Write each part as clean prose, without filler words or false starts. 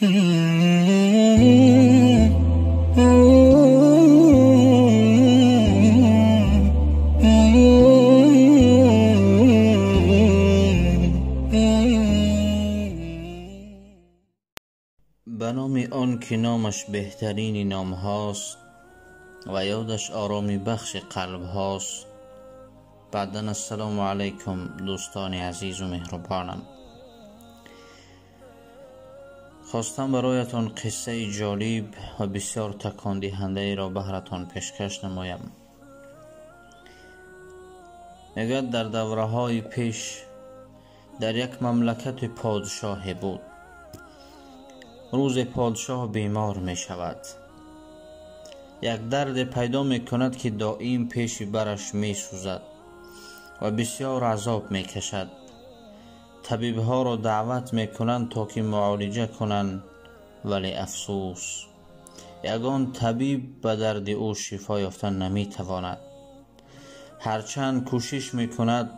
به نام آن که نامش بهترین نام هاست و یادش آرامی بخش قلب هاست. بعداً السلام علیکم دوستان عزیز و مهربانم. خواستم برایتان قصه جالب و بسیار تکان دهنده را بهرتان پیشکش نمایم. میگوید در دوره های پیش در یک مملکت پادشاهی بود. روز پادشاه بیمار می شود. یک درد پیدا می کند که دائم پیش برش می سوزد و بسیار عذاب می کشد. طبیب ها را دعوت می کنند تا که معالجه کنند، ولی افسوس یگان طبیب به درد او شفا یافتن نمی تواند. هرچند کوشش می کند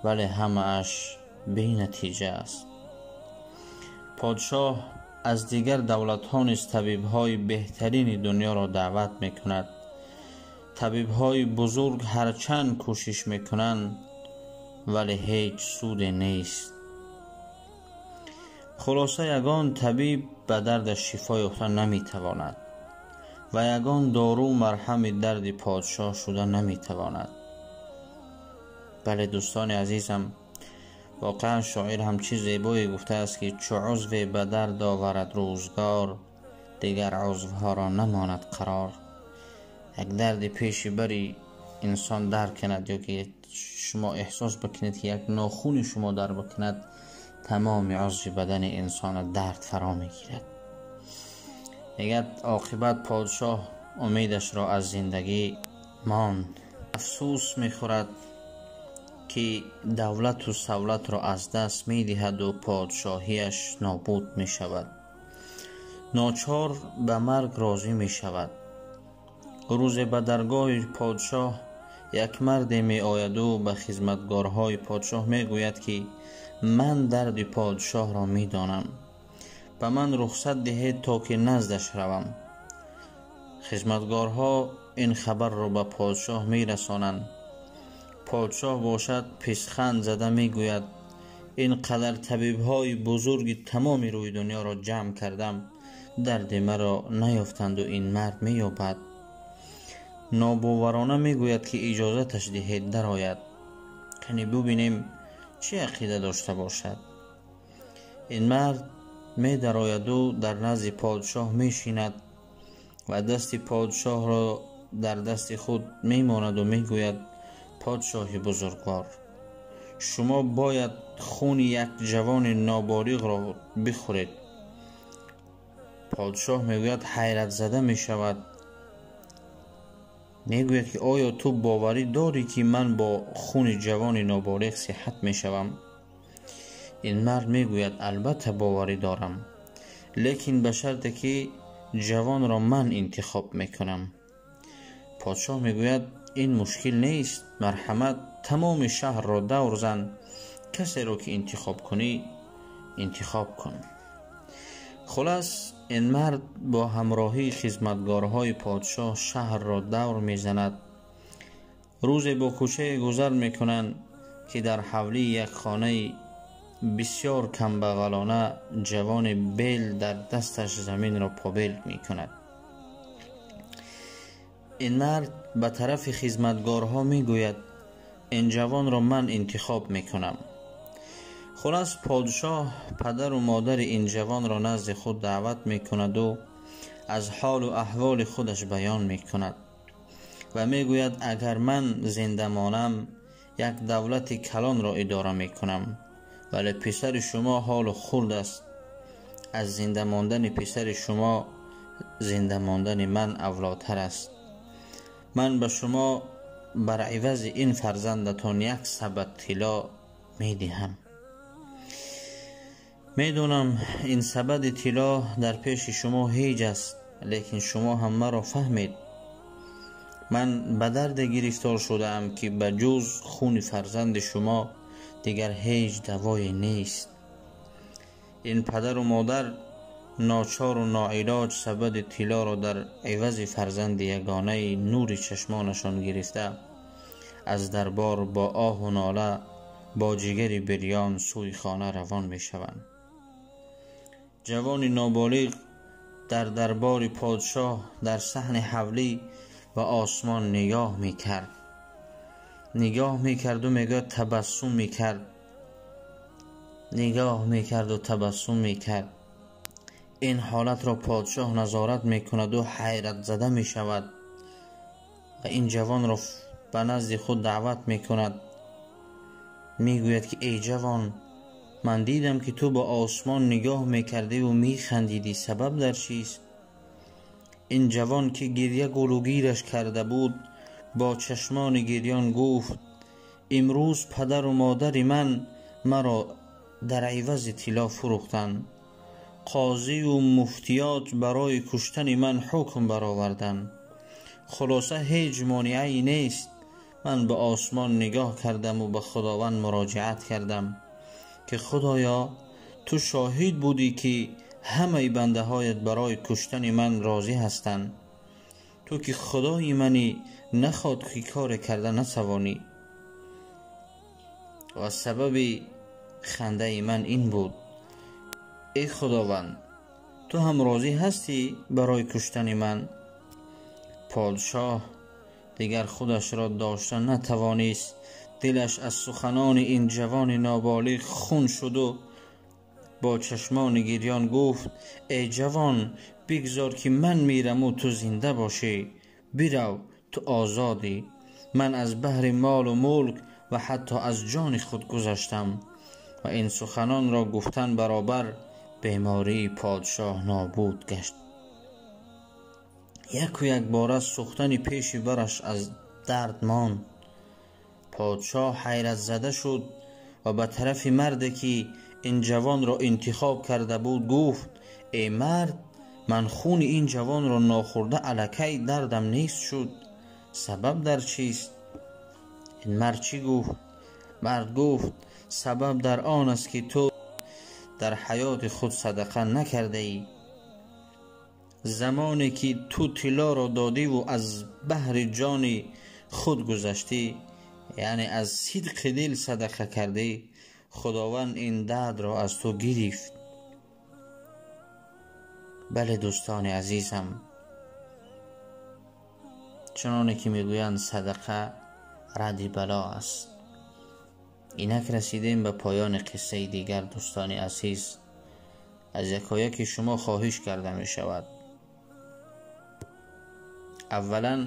ولی همه اش بی نتیجه است. پادشاه از دیگر دولت ها نیز طبیب های بهترین دنیا را دعوت می کند. طبیب های بزرگ هرچند کوشش می کنند ولی هیچ سود نیست. خلاصه یگان طبیب به درد شفا یافتن نمی تواند و یگان دارو مرهم درد پادشاه شده نمی تواند. بله دوستان عزیزم، واقعا شاعر هم چیز زیبایی گفته است که چو عضو به درد آورد روزگار، دیگر عضوها را نماند قرار. یک درد پیش بری انسان درک کند یا که شما احساس بکنید که یک ناخون شما در بکند، تمام عضو بدن انسان درد فرا میگیرد. میگد عاقبت پادشاه امیدش را از زندگی ماند. افسوس میخورد که دولت و سولت را از دست میدهد و پادشاهیش نابود میشود. ناچار به مرگ راضی میشود. روز به درگاه پادشاه یک مرد می آید و به خدمتگارهای پادشاه می گوید که من درد پادشاه را می دانم، به من رخصت دهید تا که نزدش روم. خدمتگارها این خبر را به پادشاه می رسانند. پادشاه باشد پیشخند زده می گوید این قدر طبیبهای بزرگ تمام روی دنیا را جمع کردم، درد مرا نیافتند و این مرد می یابد. ناباورانه میگوید که اجازتش دهید درآید، کنی ببینیم چه عقیده داشته باشد. این مرد می درآید و در نزد پادشاه می شیند و دست پادشاه را در دست خود می ماند و می گوید پادشاه بزرگوار، شما باید خون یک جوان نابالغ را بخورید. پادشاه میگوید حیرت زده می شود. میگوید که آیا تو باوری داری که من با خون جوان نابالغ صحت میشوم؟ این مرد میگوید البته باوری دارم، لیکن به شرط که جوان را من انتخاب میکنم. پادشاه میگوید این مشکل نیست، مرحمت تمام شهر را دور زن، کسی را که انتخاب کنی انتخاب کن. خلاص این مرد با همراهی خدمتگارهای پادشاه شهر را دور میزند. روز با کوچه گذر میکنند که در حولی یک خانه بسیار کمبغلانه جوان بیل در دستش زمین را پابیل میکند. این مرد به طرف خدمتگارها میگوید این جوان را من انتخاب میکنم. خلاص پادشاه پدر و مادر این جوان را نزد خود دعوت میکند و از حال و احوال خودش بیان میکند و میگوید اگر من زنده مانم یک دولت کلان را اداره میکنم، ولی پسر شما حال خرد است. از زنده ماندن پسر شما زنده ماندن من اولاتر است. من به شما بر عوض این فرزندتان یک سبد طلا میدهم. میدونم این سبد طلا در پیش شما هیچ است، لیکن شما هم مرا فهمید. من به درد گرفتار شده ام که به جز خون فرزند شما دیگر هیچ دوایی نیست. این پدر و مادر ночору ноилоҷ сабади тиллоро дар ивази фарзанди ягонаи нури чашмонашон гирифта аз дарбор бо оҳу нола бо ҷигари бирён сӯи хона равон мешаванд. Ҷавони ноболиғ дар дарбори подшоҳ дар саҳни ҳавлӣ ба осмон нигоҳ мекард, нигоҳ мекарду мегӯяд табассум мекард, нигоҳ мекарду табассум мекард. Ин ҳолатро подшоҳ назорат мекунаду ҳайратзада мешавад ва ин ҷавонро ба назди худ даъват мекунад. Мегӯяд ки эй ҷавон, ман дидам ки ту ба осмон нигоҳ мекардиву механдидӣ, сабаб дар чист? Ин ҷавон ки гирья гулугираш карда буд бо чашмони гирён гуфт: имрӯз падару модари ман маро дар ивази тилло фурӯхтанд, қозию муфтиёт барои куштани ман ҳукм бароварданд. Хулоса ҳеҷ монеае нест. Ман ба осмон нигоҳ кардаму ба Худованд муроҷиат кардам ки Худоё, ту шоҳид будӣ ки ҳамаи бандаҳоят барои куштани ман розӣ ҳастанд. Ту ки Худои манӣ, нахоҳ ки коре карда натавонӣ. Ва сабаби хандаи ман ин буд: эй Худованд, ту ҳам розӣ ҳастӣ барои куштани ман? Подшоҳ дигар худашро дошта натавонист. Дилаш аз суханони ин ҷавони ноболиғ хун шуду бо чашмони гирён гуфт: эй ҷавон, бигзор ки ман мираму ту зинда бошӣ. Бирав, ту озодӣ. Ман аз баҳри молу мулк ва ҳатто аз ҷони худ гузаштам. Ва ин суханонро гуфтан баробар бемории подшоҳ нобуд гашт. Яку якбора сӯхтани пеши бараш аз дард монд. Подшоҳ ҳайратзада шуд ва ба тарафи марде ки ин ҷавонро интихоб карда буд гуфт: эй мард, ман хуни ин ҷавонро нохӯрда аллакай дардам нест шуд. Сабаб дар чист? Ин мард чӣ гуфт? Мард гуфт: сабаб дар он аст ки ту дар ҳаёти худ садақа накардаӣ. Замоне ки ту тиллоро додиву аз баҳри ҷони худ гузаштӣ, яъне аз сидқи дил садақа кардӣ, Худованд ин дардро аз ту гирифт. Бале дӯстони азизам, чуноне ки мегӯянд садақа радди бало аст. Инак расидем ба поёни қиссаи дигар. Дӯстони азиз, аз якояки шумо хоҳиш карда мешавад. Аввалан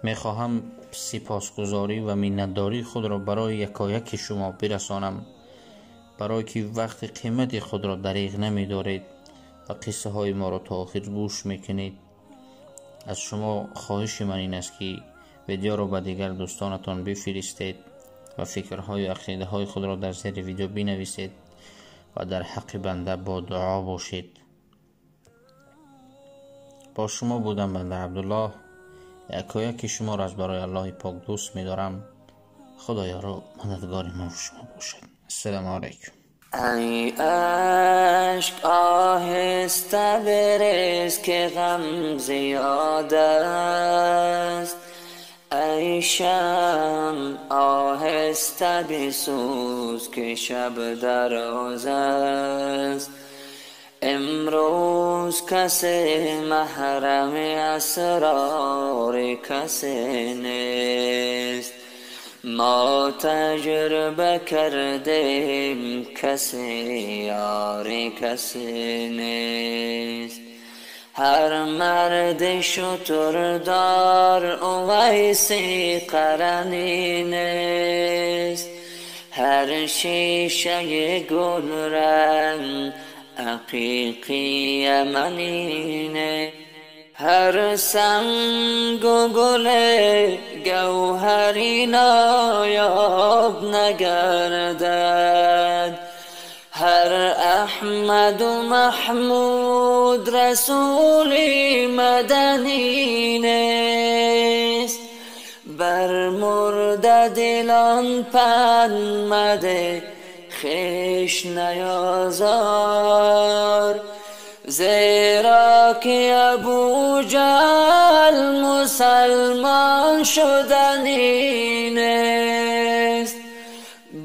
мехоҳам сипосгузорӣ ва миннатдории худро барои якояки шумо бирасонам, барое ки вақти қимати худро дариғ намедоред ва қиссаҳои моро то охир гӯш мекунед. Аз шумо хоҳиши ман ин аст ки видеоро ба дигар дӯстонатон бифиристед ва фикрҳою ақидаҳои худро дар зери видео бинависед ва дар ҳаққи банда бо дуо бошед. Бо шумо будам банда Абдуллоҳ. Якояки шуморо аз барои Аллоҳи пок дӯст медорам. Худо ёру мададгори мо шумо бошад. Ассалому алайкум. Ай ашк оҳиста бирез ки ғам зиёд аст, ай шамъ оҳиста бисӯз ки шаб дароз аст. Имрӯз касе маҳрами асрори касе нест. Мо таҷриба кардем, касе ёри касе нест. Ҳар марди шутурдор Увайси Қаранӣ нест. Ҳар шишаи гулранг ақиқи яманӣ нест. Ҳар сангу гуле гавҳари ноёб нагардад. Ҳар Аҳмаду Маҳмуд расули маданӣ нест. Бар мурдадилон панд мадеҳ, хеш наёзор. зеро ки Абуҷаҳл мусалмон шудани нест.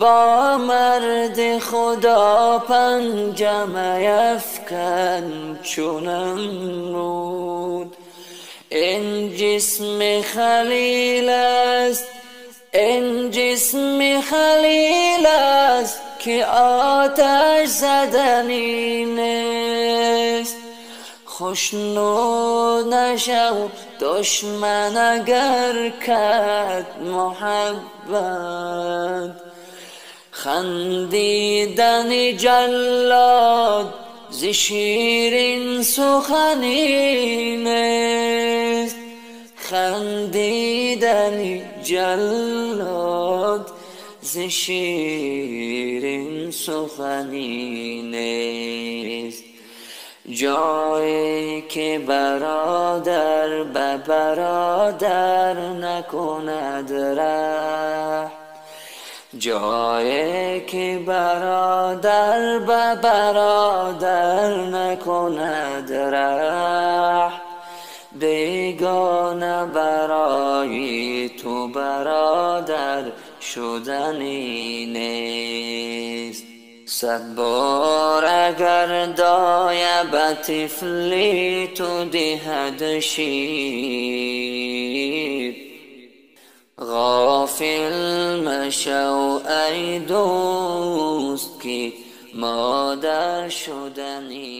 Бо марди Худо панҷа меафкан чун Намруд. Ин ҷисми Халил аст, ин ҷисми Халил аст, ки оташ задани нест. Хушнуд нашав душман агар кард муҳаббат, хандидани ҷаллод зи ширин сухани нест. Хандидани ҷаллод зи ширин сухани нест. Ҷое ки бародар ба бародар накунад раҳм, ҷое ки бародар ба бародар накунад раҳм, бегона барои ту бародар шудани нест. Сад бор агар доя ба тифли ту диҳад шир, ғофил машав ай дӯст, ки модар шудани